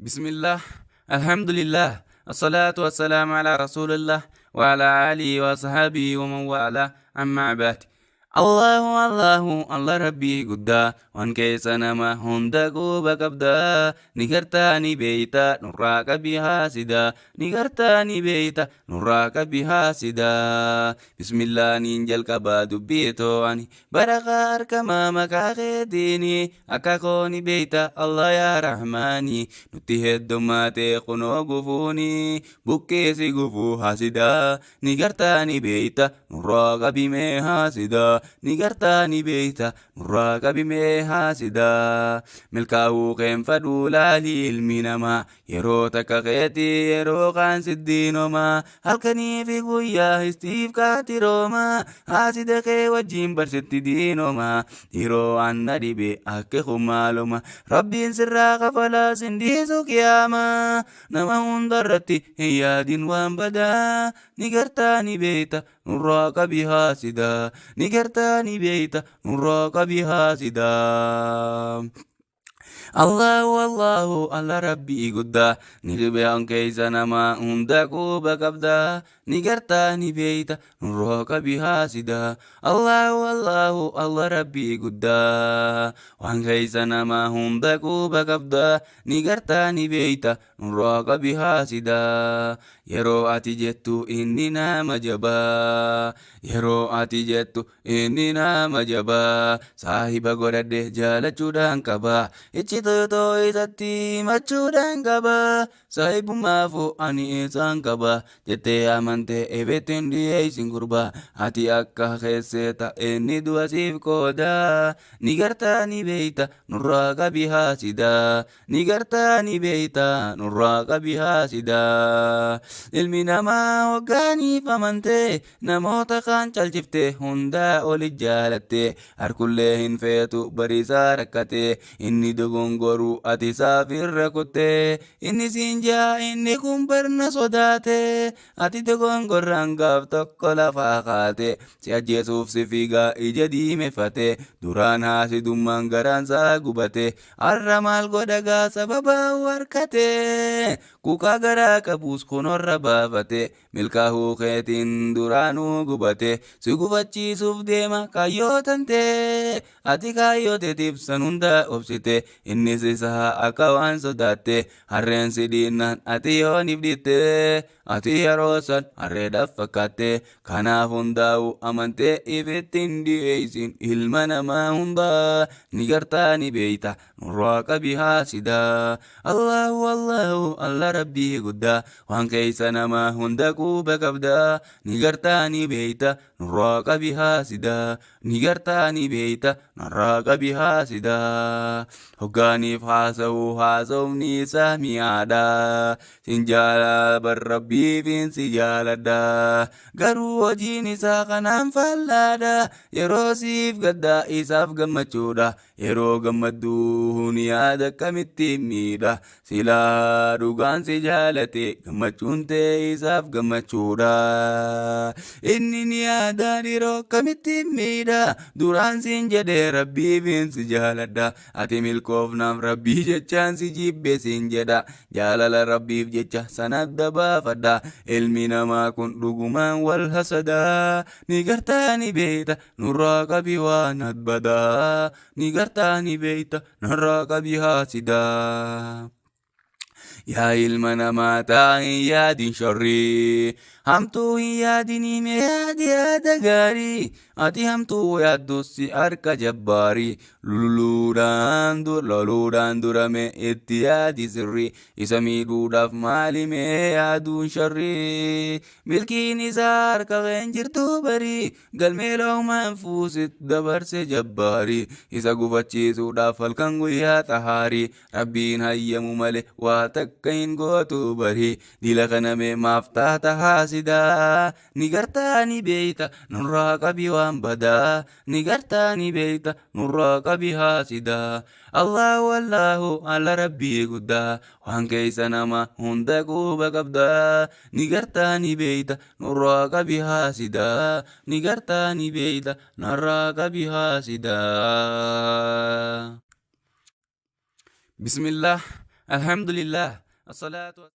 Bismillah, Alhamdulillah, Assalatu wassalamu ala Rasulillah wa ala alihi wa sahbihi wa man wala, amma ba'd. Allahu Allahu Allah Rabbii guddaa waan keessa nama hunda quba qabdaa ni gartaa ni beeyta nurraa qabi haasidaa ni gartaa ni beeyta nurraa qabi haasidaa. Bismillah niin jalqabaa dubbii too'ani barakaa harkamaa maqaa keetiini akka koo ni beeyta Allah yaa Rahmaani nutti heddummaatee kunoo gufuuni bukkeesi gufuu haasidaa ni gartaa ni beeyta nurraa qabi mee haasidaa ni gartaa ni beeyta nurraa qabi mee haasidaa. Milkaa'uu qeenfadhuu laalii ilmi namaa yeroo takka keetii yeroo kaan siddiinomaa halkanii fi guyyaa histiif kaatiroomaa haasida kee wajjin barsitti diinomaa yeroo anna dhibe akka kumaaloma rabbiin sirraa kafalaa sindiisu qiyaamaa nama hundarratti hin yaadin waan badaa ni gartaa ni beeyta nurraa qabi haasidaa ni gartaa ni beeyta nurraa qabi haasidaa. Allahu Allahu Allah Rabbii guddaa ni dhibeen keessa nama hunda quba qabdaa ni gartaa ni beeyta nurraa qabi haasidaa. Allahu Allahu Allah Rabbii guddaa waan keessa nama hunda quba qabdaa ni gartaa ni beeyta nurraa qabi haasidaa. Yeroo ati jettu inni nama jabaa yeroo ati jettu inni nama jabaa saahiba godhadhe jaalachuudhaan qabaa icciitoo isatti himachuudhaan qabaa saahibummaafuu ani isaan qabaa jettee amantee ebeettiin dhiyeessin gurbaa ati akka keessee ta'e ni du'a siif qoodaa ni gartaa ni beeyta nurraa qabi haasidaa ni gartaa ni beeyta nurraa qabi haasidaa. Ilmi namaa hoggaaniif amantee namoota kaan calchiftee hundaa oli jaalattee harkullee hin feetu bariisaa rakkatee inni dogongoruu ati isaaf irra kuttee inni siin jaa inni kun barna sodaatee ati dogongorraan gaaf tokko lafaa kaate si ajjeesuuf si fiigaa ija diimeffate duraan haasidummaan garaansaa gubate har'a maal godha gaa sababa harkate kukaa garaa qabuus kunorra baafate milkaa'uu keetiin duraanuu gubate si gufachiisuuf deema kaayyoo tantee ati kaayyoo teetiif san hunda obsite innis isaa akka waan sodaatte harreen si dhiinnaan ati yooniif dhiitte ati yeroo san harreedhaaf fakkaatte kanaaf hundaa'u amantee ifittiin dhiyeessin ilma namaa hundaa ni gartaa ni beeyta nurraa qabi haasidaa. Allahu Allahu Allah Rabbii guddaa waan keessa nama hunda quba qabdaa ni gartaa ni beeyta nurraa qabi haasidaa ni gartaa ni beeyta nurraa qabi haasidaa. Hoggaaniif haasa'u haasa'umni isaa mi'aadha sin jaalala bar rabbiifin si jaaladha garuu hojiin isaa kanaan fallaadha yeroo siif gaddaa isaaf gammachuudha yeroo gammadduu ni yaada akkamitti miidha silaa dhugaan si jaalate gammachuun ta'e isaaf gammachuudha inni ni yaada yeroo akkamitti miidha duraan siin jedhee rabbiifin si jaaladha ati milkoofnaaf rabbii jechaan si jibbe siin jedha jaalala rabbiif jecha sana adda baafadha ilmi namaa kun dhugumaan wal hasadaa ni gartaa ni beeyta nurraa qabi waan adbadaa ni gartaa ni beeyta nurraa qabi haasidaa. Yaa ilma namaa taa'in yaadin sharrii hamtuu hin yaadinii mee yaadi yaada gaarii ati hamtuu yaaddus si harka jabbaarii loluudhaan durame itti yaadi sirrii isa miidhuudhaaf maali mee yaaduun sharrii milkiin isaa harka keen jirtu barii galmee loomaan fuusit dabarse jabbaarii isa gufachiisuudhaaf halkan guyyaa xahaarii rabbiin hayyamu malee waa takka hin gootu barii dila kana mee maaf taata haasidaa ni gartaa ni beeyta nurraa qabi waan badaa ni gartaa ni beeyta nurraa qabi haasidaa. Allahu Allahu Allah Rabbii guddaa waan keessa nama hunda quba qabdaa ni gartaa ni beeyta nurraa qabi haasidaa ni gartaa ni beeyta nurraa qabi haasidaa. Bismillah. Alhamdulillah. Assalatu.